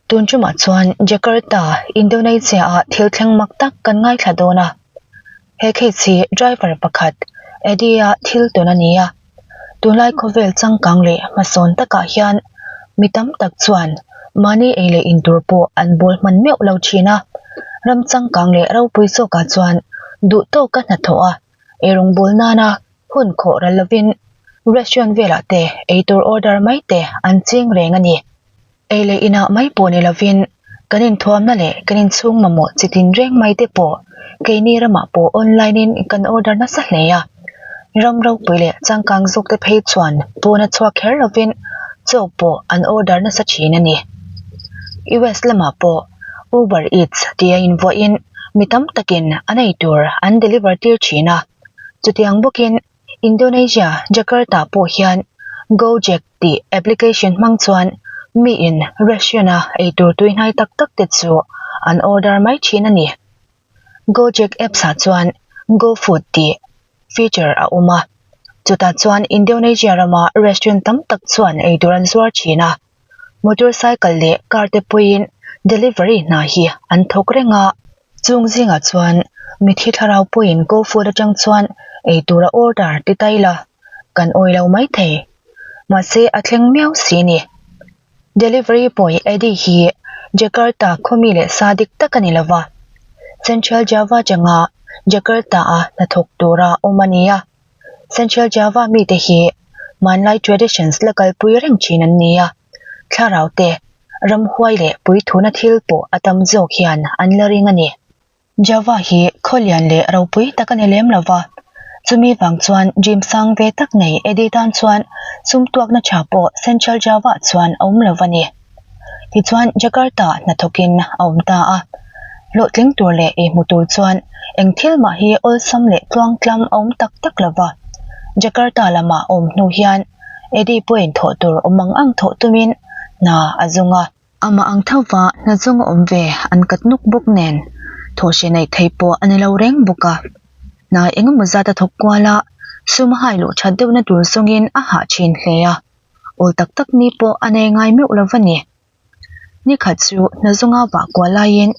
Tun tumah chuan Jakarta, Indonesia-ah thil thleng mak tak kan ngaithla dawn a. He case hi driver pakhat, Eddie-a thil tawn a ni a. Tunlai khawvel changkang leh hmasawn takah hian mi tam tak chuan mahni ei leh in tur pawh an bawl hman meuh lo thin a. Ram changkang leh ropui zawkah chuan duh tawka hnathawh a, eirawng bawl nana hun khawh ral lovin restaurant velah te eitur order mai te an ching reng a ni. Ei leh inah mai pawh ni lovin kan inthuamna leh kan inchhung mamawh chi tin reng mai te pawh keini ramah pawh online in kan order nasa hle a. Ram ropui leh changkang zawk te phei chuan pawna chhuak kher lovin chaw pawh an order nasa thin a ni. US lamah pawh Uber Eats tia invuahin mi tam takin an ei tur an deliver tir thin a. Chutiang bawkin Indonesia, Jakarta pawh hian Gojek tih application hmang chuan miin ration-a eitur tuihnai tak tak te chu an order mai thin a ni. Gojek apps-ah chuan GoFood tih feature a awm a, chutah chuan Indonesia rama restaurant tam tak chuan eitur an zuar thin a. Motorcycle leh car te pawhin delivery hna hi an thawk reng a. Chung zingah chuan mithi thlarau pawhin GoFood atang chuan ei tura order ti ta ila kan awi lo mai thei. Mahse a thleng miau si ni. Delivery boy Eddie hi Jakarta khawmi leh sa dik tak a ni lova. Central Java atanga Jakarta-a hnathawk tura awm a ni a. Central Java mite hi hmanlai traditions la kalpui reng thin an ni a, thlarau te, ramhuai leh puithuna thil pawh a tam zawk hian an la ring a ni. Java hi khaw lian leh ropui tak a ni lem lo va, chumi vang chuan gym sang ve tak nei Eddie tan chuan sum tuakna tha pawh Central Java ah chuan a awm lo va ni. Tichuan Jakarta hnathawkin a awm ta a, hlawhtling tur leh ei hmu tur chuan eng thil mah hi awlsam leh tluangtlam a awm tak tak lo va. Jakarta lama a awm hnu hian Eddie pawhin thawh tur awm ang ang thawh tumin hna a zung a. Amah ang tho va hna zung a awm ve an kat nuk bawk nen thawhhri neih thei pawh a ni lo reng bawk a. Hna engemaw zat a thawk kual a, sum a hai luh that deuhna tur zawngin a hah thin hle a. Awl tak tak ni pawh a nei ngai meuh lo va ni. Ni khat chu hna zawnga vah kual laiin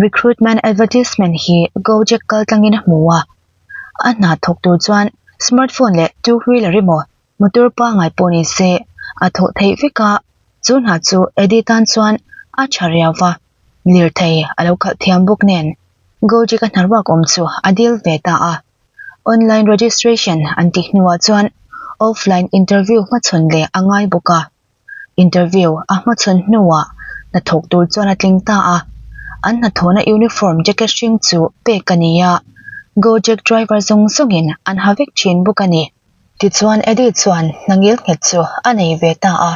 recruitment advertisement hi Gojek kal tlangin a hmu a. A hna thawk tur chuan smartphone leh two wheeler emaw motor pangngai pawh ni se a thawh theih vek a, chu hna chu Eddie tan chuan a tha riau va, lirthei a lo khalh thiam bawk nen Gojek a hna ruak awm chu a dil ve ta a. Online registration an tih hnuah chuan offline interview hmachhawn leh a ngai bawk a. Interview a hmachhawn hnuah hnathawk tur chuan a tling ta a. An hnathawhna uniform jacket hring chu pek a ni a, Gojek driver zawng zawngin an ha vek thin bawk a ni. Tichuan Eddie chuan hna ngil nghet chu a nei ve ta a,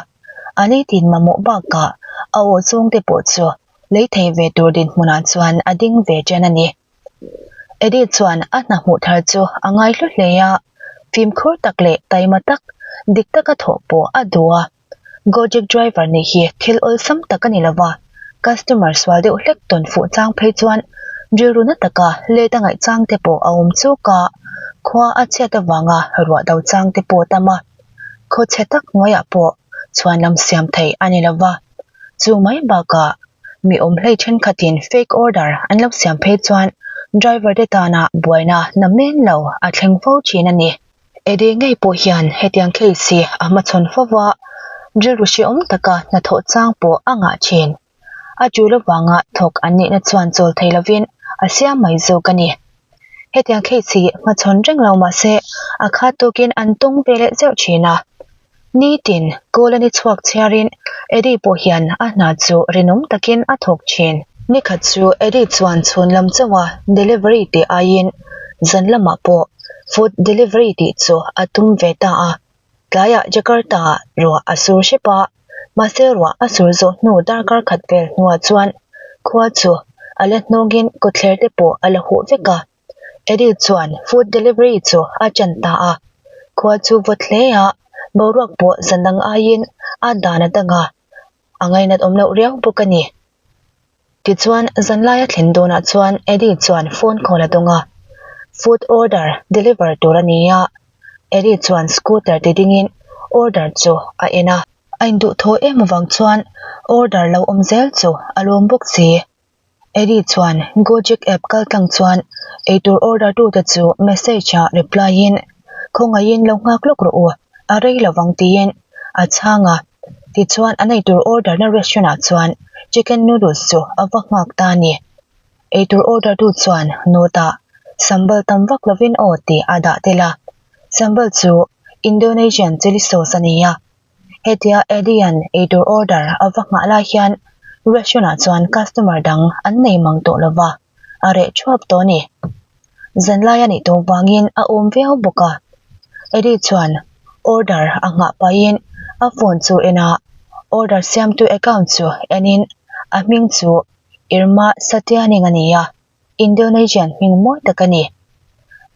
a nitin mamawh bakah a aw chhungte pawh chu lei thei ve tur dinhmunah chuan a ding ve ṭan a ni. Eddie chuan a hna hmuh thar chu a ngaihlu hle a, fimkhur tak leh taima tak, dik taka thawh pawh a duh a. Gojek driver nih hi thil awlsam tak a ni lo va, customer sual deuh hlek tawn fuh chang phei chuan rilru na taka let a ngaih chang te pawh a awm chuk a, khua a chhiat avanga ruah do chang te pawh a tam a, khaw chhe tak hnuaiah pawh chhuan lam siam theih a ni lo va, chu mai bakah Mi awm hlei thenkhatin fake order an lo siam phei chuan driver te tana buaina na men lo a thleng fo thin a ni. Eddie ngei pawh hian hetiang case hi a hmachhawn fo va, rilru hrehawm taka hnathawh chang pawh a ngah thin. A tul avanga thawk an nihna chuan chawl thei lovin a siam mai zawk a ni. Hetiang case hi hmachhawn reng lo mahse a khat tawkin an tawng ve leh zeuh thin a. Nitin, kawl a ni chhuak chhiarin Eddie pawh hian a hna chu rinawm takin a thawk thin. Nikhat chu Eddie chuan chhun lam chauha delivery tih aiin zan lamah pawh food delivery tih chu a tum ve ta a. Tlaiah Jakarta-ah ruah a sur hrep a, mahse ruah a sur zawh hnu darkar khat vel hnuah chuan khua chu a la hnawngin kawtthler te pawh a la huh vek a. Eddie chuan food delivery chu a ṭan ta a, khua chu vawt hle a, boruak pawh zan dang aiin a dan a dang a, a ngainat awm loh riau bawk a ni. Tichuan, zanlaia thlen dawnah chuan Eddie chuan phone call a dawng a, food order deliver tur a ni a, Eddie chuan scooter ti dingin order chu a en a. A induhthawh em avang chuan order lo awm zel chu a lawm bawk si. Eddie chuan Gojek app kaltlang chuan eitur order tute chu message ah reply in Khawngaihin lo nghak lawk rawh u, a rei lovang tiin a chhang a. Tichuan an eitur order na restaurant ah chuan chicken noodles chu a va nghak ta a ni. Eitur order tu chuan note ah sambal tam vak lovin aw tih a dah tel a. Sambal chu Indonesian chilli sauce a ni a. Hetia Eddie-a'n eitur order a va nghah lai hian restaurant-ah chuan customer dang an nei mang tawh lo va, a reh thuap tawh a ni. Zanlai a nih tawh vangin a awm viau bawk a. Eddie chuan order a nghah pahin a phone chu en a, order siamtu account chu enin a hming chu Irma Satianing a ni a. Indonesian hming mawi tak a ni.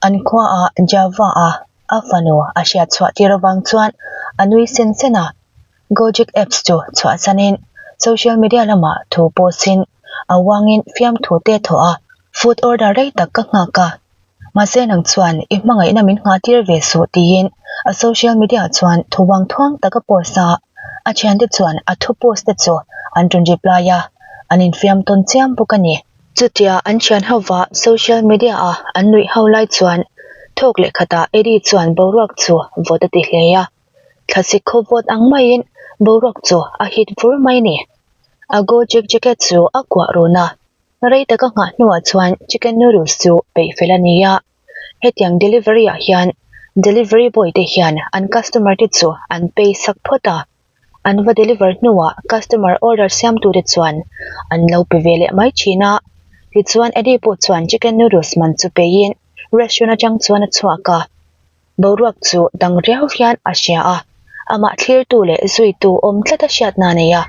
An khuaah Java-a a fanu a hriat chhuah tir avang chuan a nui sen sen a. Gojek apps chu chhuahsanin social media lamah thu post-in a uangin fiamthu te a thawh a. Food order rei tak ka nghak a, mahse nang chuan i hmangaihna min nghah tir ve suh tiin a social media chuan thu uang thuang tak a post a. A thiante chuan a thu post te chu an rawn reply a, an infiam tawn chiam bawk a ni. Chutia an thian hova social media-a an nuih ho lai chuan thawk leh khatah Eddie chuan boruak chu vawt a ti hle a, thlasik khaw vawt ang maiin boruak chu a hit vur mai ni. A Gojek jacket chu a kuah run a, rei taka nghah hnuah chuan chicken noodles chu peih fel a ni a. Hetiang delivery ah hian delivery boy te hian an customer te chu an pay sak phawt a. An va deliver hnuah customer order siamtute chuan an lo pe ve leh mai thin a. Tichuan Eddie pawh chuan chicken noodles man chu peiin restaurant atang chuan a chhuak a. Boruak chu dang riau hian a hria a, amah thlirtu leh zuitu awm tlata hriatna a nei a,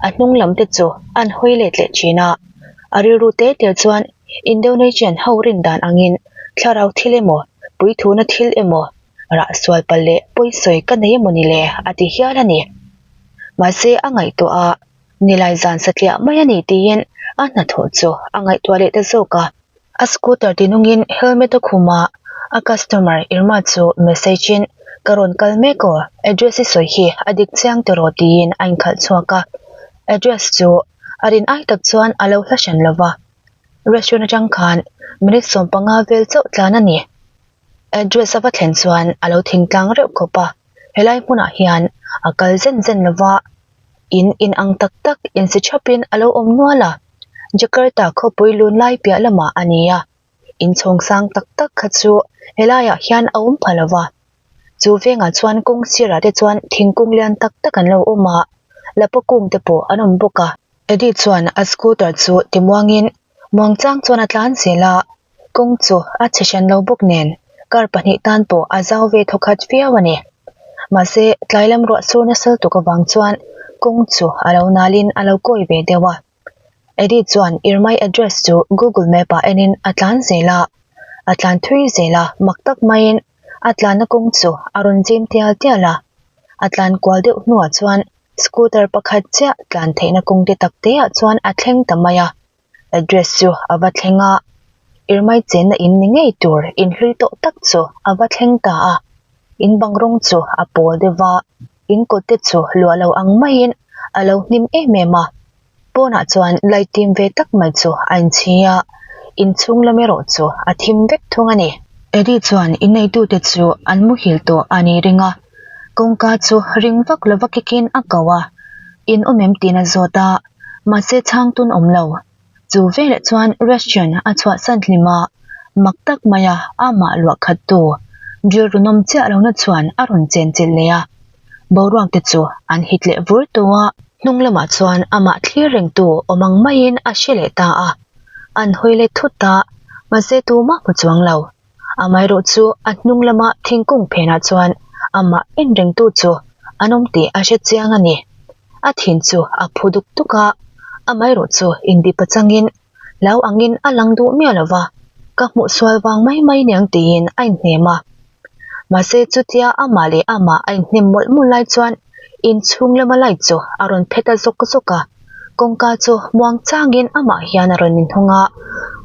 a hnung lam te chu an hawi let leh thin a. A rilru te te chuan Indonesian ho rin dan angin thlarau thil emaw, puithuna thil emaw, Rah sual palh leh pawisawi ka nei emaw ni le a ti hial a ni. Mahse a ngaihtuah a, nilai zan satliah mai a ni tiin a hnathawh chu a ngaihtuah leh ta zawk a. A scooter tinungin helmet a khum a, a customer Irma chu message in ka rawn kal mek aw, address i sawi hi a dik chiang tiraw tiin a inkhalh chhuak a. Address chu a rin ai tak chuan a lo hla hran lova, restaurant atang khan minute 15 vel chauh tlan a ni. Address a va thlen chuan a lo thingtlang reuh khawp a, helai hmunah hian a kal zen zen lova, in in ang tak tak insi thapin a lo awm nual a, Jakarta khawpui lun lai piah lamah a ni a, inchhawng sang tak tak kha chu helaiah hian a awm pha lova, chu vengah chuan kawng sirah te chuan thingkung lian tak tak an lo awm a, lapa kung te pawh an awm bawk a. Eddie chuan a scooter chu timuangin muangchang chuan a tlan zel a, Kawng chu a chhe hran lo bawk nen car pahnih tan pawh a zau ve thawkhat viau a ni. Mahse, tlai lam ruah sur nasa lutuk avang chuan kawng chu a lo nalin a lo kawi ve deuh a. Eddie chuan Irmai address chu Google Map ah enin a tlan zel a, a tlan thui zel a, mak tak maiin a tlanna kawng chu a rawn zim tial tial a. A tlan kual deuh hnuah chuan scooter pakhat chiah tlan theihna kawng te tak te ah chuan a thleng ta mai a. Address chu a va thleng a, Irmai chenna in ni ngei tur inhlui tawh tak chu a va thleng ta a, in bang rawng chu a pawl deuh va, in kawt te chu luah lo ang maiin a lo hnim em em a, pawnah chuan light tim ve tak mai chu a inchhi a, inchhung lam erawh chu a thim vek thung a ni. Eddie chuan inneitute chu an muhil tawh a ni ring a, kawngka chu ring vak lova kikin a ko a, in awm em tiin a zawt a. Mahse chhang tun awm lo. Chu veleh chuan restaurant a chhuahsan hlim a, mak tak maia amah luah khat tu rilru nawm chiah lohna chuan a rawn chen chilh leh a. Boruak te chu an hit leh vur tawh a. Hnung lamah chuan amah thlir reng tu awm ang maiin a hre leh ta a. An hawi let thut a, mahse tumah hmu chuang lo. Amaherawh chu a hnung lama thingkung phenah chuan amah en rengtu chu an awm tih a hre chiang a ni. A thin chu a phu duk duk a, amaherawh chu inbip atangin hlau angin a lang duh miah lo va, ka hmuh sual vang mai mai niang tiin a inhnem a. Mahse chutia amah leh amah a inhnem mawlh mawlh lai chuan inchhung lama light chu a rawn phet a zawk zawk a, kawngka chu muang changin amah hian a rawn inhawng a,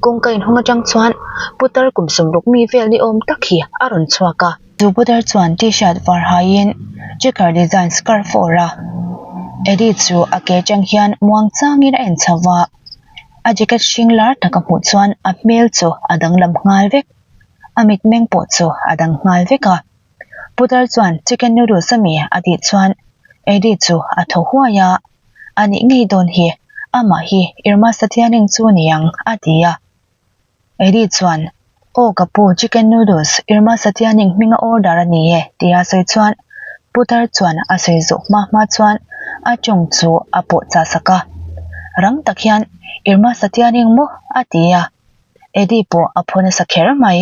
kawngka inhawng atang chuan putar kum sawmruk mi vel ni awm tak hi a rawn chhuak a. Chu putar chuan t-shirt var haiin checker design scarf a awrh a, Eddie chu a ke atang hian muang changin a en chho va, a jacket hring lar tak a hmuh chuan a hmel chu a danglam nghal vek, a mitmeng pawh chu a dang nghal vek a. Putar chuan chicken noodles a mi a tih chuan Eddie chu a thaw huai a, a nih ngei dawn hi, amah hi Irma Sathianing chu a ni ang a ti a. Eddie chuan, Aw ka pu, chicken noodles Irma Sathianing hminga order a ni e tia sawi chuan Putar chuan a sawi zawh hma hma chuan a tawng chu a pawh chah sak a. Rang tak hian, Irma Sathianing maw? a ti a. Eddie pawh a phaw nasa kher mai.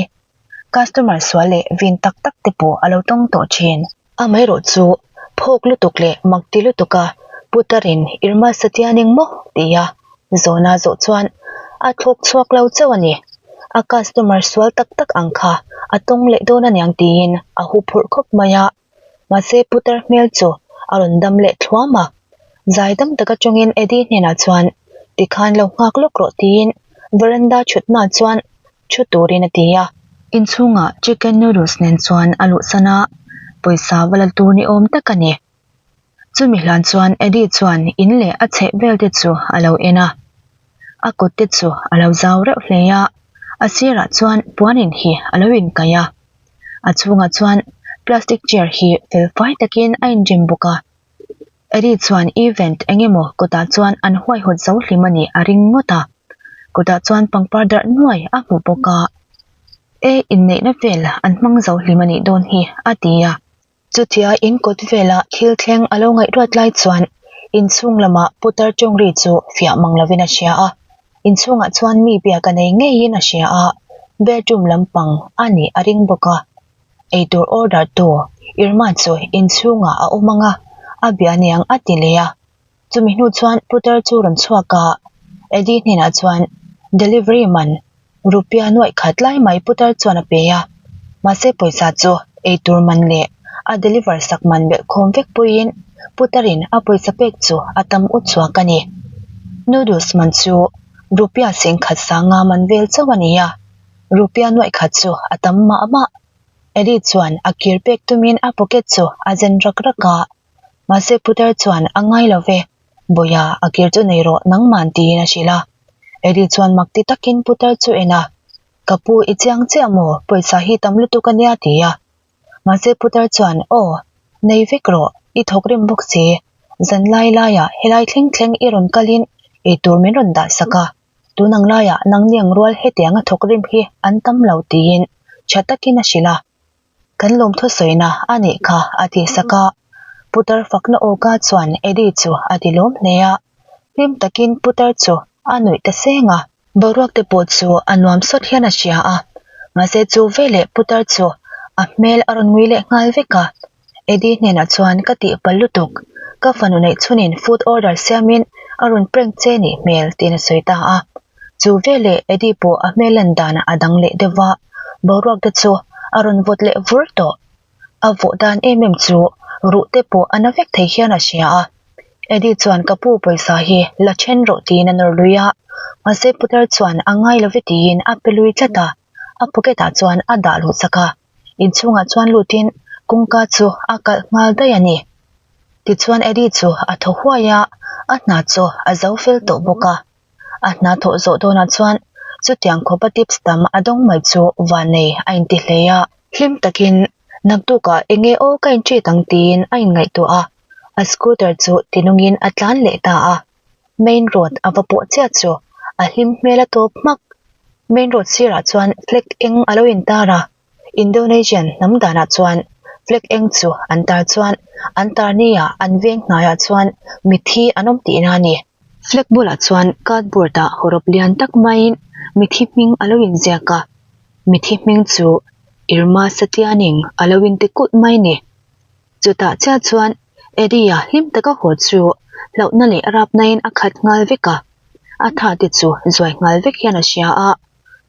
Customer sual leh vin tak tak te pawh a lo tawng tawh thin. Amaherawh chu phawk lutuk leh mak ti lutuk a putarin Irma Satianing maw tia zawhna zawh chuan a thlawk chhuak lo chauh a ni. A customer sual tak tak ang kha a tawng leh dawn aniang tiin a huphurh khawp mai a. Mahse putar hmel chu a rawn dam leh thluam a, zai dam taka tawngin Eddie hnenah chuan tikhan lo nghak lawk rawh tiin veranda thutnaah chuan thu turin a ti a. Inchhungah chicken noodles nen chuan a luhsan a, pawisa va la tur ni awm tak a ni. Chumi hlan chuan Eddie chuan in leh a chheh vel te chu a lo en a, a kut te chu a lo zau reuh hle a, a sirah chuan puanin hi a lo inkaih a. A chhungah chuan plastic chair hi fel fai takin a inrem bawk a. Eddie chuan event eng emaw kawtah chuan an huaihawt zo hlim a nih a ring ngawt a. Kawtah chuan pangpar darh nuai a hmu bawk a. E inneihna vel an hmang zo hlim a nih dawn hi a ti a. Chutia in kawt vela thil thleng a lo ngaihruat lai chuan inchhung lamah putar tawngri chu fiah mang lovin a hria a, inchhungah chuan mi biak a nei ngeiin a hria a, bedroom lampang a nih a ring bawk a. Eitur order tu Irma chu inchhungah a awm ang a, a bia niang a ti leh a. Chumi hnu chuan putar chu rawn chhuak a, Eddie hnenah chuan delivery man rupia nuaih khat lai mai putar chuan a pe a, mahse pawisa chu eitur man leh a deliver sak man belh khawm vek puiin putarin a pawisa pek chu a tam ut chhuak a ni. Noodles man chu rupia singkhat sanga man vel chauh a ni a, rupia nuaih khat chu a tam mah mah. Eddie chuan a kir pek tumin a pocket chu a zen rak rak a. Mahse putar chuan a ngai lo ve, Bawia a kir chu nei rawh nangman tiin a hrilh a. Eddie chuan mak ti takin putar chu en a, Ka pu i chiang chiah maw, pawisa hi tam lutuk a nia ti a. Mahse putar chuan Aw, nei vek rawh, i thawk rem bawk si, zan lai laiah helai thleng thleng i rawn kalin eitur min rawn dah sak a, tun ang laiah nangni ang rual hetianga thawk rim hi an tam lo tiin tha takin a hrilh a. Kan lawmthu sawina a nih kha a ti sak a. Putar fakna awka chuan Eddie chu a ti lawm hle a. Hlim takin Putar chu a nuih ta seng a. Boruak te pawh chu a nuam sawt hian a hria a. Mahse chu veleh Putar chu a hmel a rawn ngui leh nghal vek a. Eddie hnenah chuan ka tihpalh lutuk. Ka fanu neih chhunin food order siamin a rawn prank che nih hmel tiin a sawi ta a. Chu veleh Eddie pawh a hmel lan dan a dang leh deuh va, boruak te chu a rawn vawt leh vur tawh. A vawh dan em em chu ruh te pawh a na vek thei hian a hria a. Eddie chuan ka pu pawisa hi la then rawh tiin a nawr lui a, mahse putar chuan a ngai lo ve tiin a pe lui tlat a, a pocket ah chuan a dah luh chak a. Inchhungah chuan lutin kawngka chu a kalh nghal daih a ni. Tichuan Eddie chu a thaw huai a, a hna chu a zo fel tawh bawk a. A hna thawh zawh dawnah chuan chutiang khawpa tips tam a dawng mai chu vannei a inti hle a. Hlim takin naktukah eng nge aw ka intreat ang tiin a inngaihtuah a, a scooter chu tinungin a tlan leh ta a. Main road a va pawh chiah chu a hlim hmel a tawp hmak. Main road sirah chuan flag eng a lo intar a, Indonesian hnam danah chuan flag eng chu an tar chuan an tar nia an veng hnaiah chuan mithi an awm tihna a ni. Flag bulah chuan cardboard ah hawrawp lian tak maiin mithi hming a lo inziak a, mithi hming chu Irma Satianing a lo inti kulh mai ni. Chutah chiah chuan Eddie-a hlim taka haw chu hlauhna leh rapnain a khat nghal vek a, a tha te chu zuai nghal vek hian a hria a.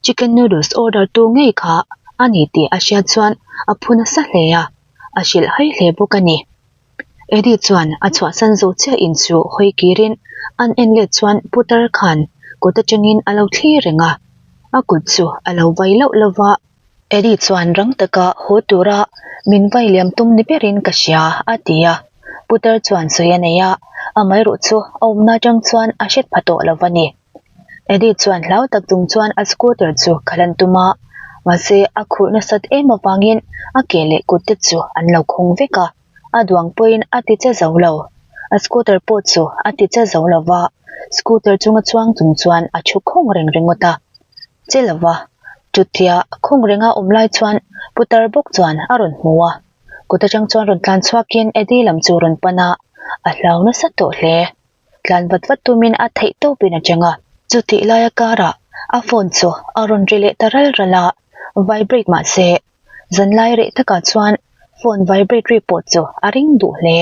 Chicken noodles order tu ngei kha a ni tih a hriat chuan a phu nasa hle a, a hrilh hai hle bawk a ni. Eddie chuan a chhuahsan zo chiah in chu hawi kirin an en let chuan putar khan kut atangin a lo thlir reng a, a kut chu a lo vai loh lo va. Eddie chuan rang taka haw tura min vai liam tum ni berin ka hria a ti a. Putar chuan sawi a nei a, amaherawh chu a awmna atang chuan a hre pha tawh lo va ni. Eddie chuan hlau tak chung chuan a scooter chu khalh an tum a, mahse a khurh nasat em avangin a ke leh kut te chu an lo khawng vek a, a duang pawhin a ti che zo lo. A scooter pawh chu a ti che zo lo va, scooter chunga chuang chung chuan a thu khawng reng ringawt a. Che lo va, chutia khawng renga awm lai chuan putar bawk chuan a rawn hmu a, kut atang chuan rawn tlan chhuakin Eddie lam chu rawn pan a, a hlau nasa tawh hle. Tlan vat vat tumin a theih tawpin a cheng a. Chutih laia karah a phone chu a rawn ri leh ta ral ral a, vibrate mah se zanlai reh takah chuan phone vibrate ri pawh chu a ring duh hle.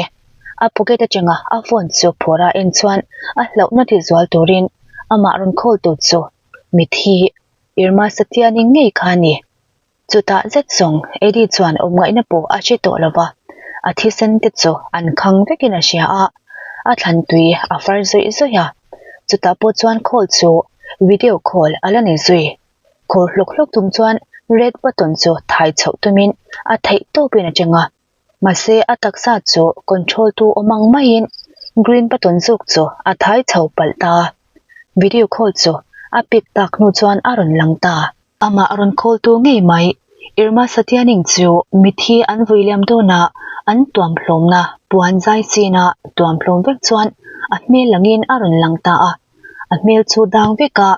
A pocket atanga a phone chu phawrh a en chuan a hlauhna ti zual turin amah rawn call tu chu mithi Irma Satiani ngei kha a ni. Chutah zet zawng Eddie chuan awm ngaihna pawh a hre tawh lo va, a thisen te chu an khang vekin a hria a, a thlan tui a far zawih zawih a. Chutah pawh chuan call chu video call a la ni zui. Khur hlawk hlawk tum chuan red button chu thai chhoh tumin a theih tawpin a cheng a, mahse a taksa chu control tu awm ang maiin green button zawk chu a thai chho palh ta. Video call chu a pick tak hnu chuan a rawn lang ta. Amah rawn call tu ngei mai. Irma Satianing chu mithi an vui liam dawnah an tuamhlawmna puan zai chinah tuamhlawm vek chuan a hmel langin a rawn lang ta a. A hmel chu dang vek a,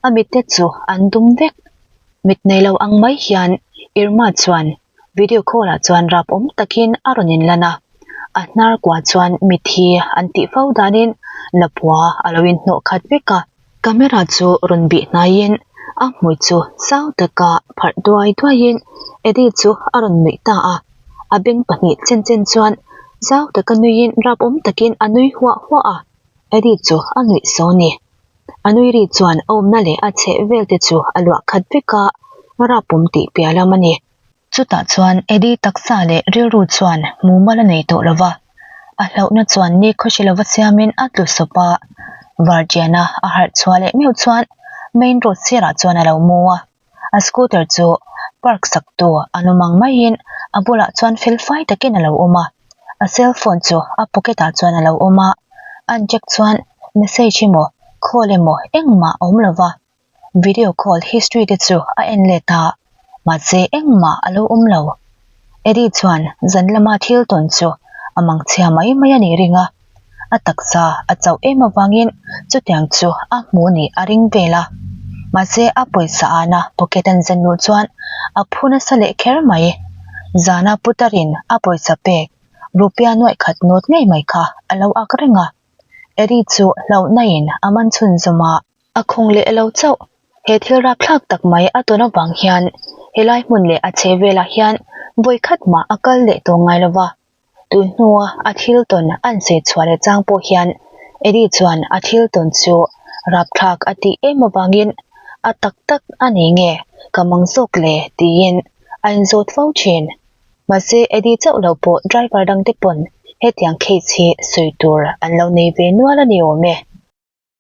a mitte chu an dum vek. Mit nei lo ang mai hian Irma chuan video call ah chuan rap awm takin a rawn inlan a. A hnar kua chuan mithi an tih fo danin lapua a lo inhnawh khat vek a. Camera chu rawn bih hnaiin a hmui chu zau taka pharh duai duaiin Eddie chu a rawn nuih ta a, a beng pahnih chen chen chuan zau taka nuiin rap awm takin a nui huah huah a, Eddie chu a nuih saw ni. A nui ri chuan a awmna leh a chheh vel te chu a luah khat vek a, rap awm tih piah lam a ni. Chutah chuan Eddie taksa leh rilru chuan mumal a nei tawh lo va, a hlauhna chuan ni khawhri lova siamin a tlu sawp a. Vartiana a harh chhuah leh meuh chuan main road sirah chuan a lo mu a, a scooter chu park sak tu an awm ang maiin a bulah chuan fel fai takin a lo awm a, a cell phone chu a pocket ah chuan a lo awm a, an check chuan message emaw call emaw engmah a awm lo va. Video call history te chu a en let a, mahse engmah a lo awm lo. Eddie chuan zan lama thil tawn chu a mangchhia mai mai a nih ring a, a taksa a chauh em avangin chutiang chu a hmu nih a ring vel a. Mahse a pawisa ahna pocket an zen luh chuan a phu nasa leh kher mai. Zana putarin a pawisa pek rupia nuaih khat nawt ngei mai kha a lo ak reng a. Eddie chu hlauhna in a man chhunzawm a. A khawng leh lo chauh. He thil rapthlak tak mai a tawn avang hian helai hmun leh a chhe velah hian vawi khat mah a kal leh tawh ngai lo va. Tun hnua a thil tawn an sawi chhuah leh chang pawh hian Eddie chuan a thil tawn chu rapthlak a tih em avangin a tak tak a ni nge ka mang zawk le tiin a inzawt fo thin. Mahse Eddie chauh lo pawh driver dangte pawn hetiang case hi sawi tur an lo nei ve nual a ni awm e.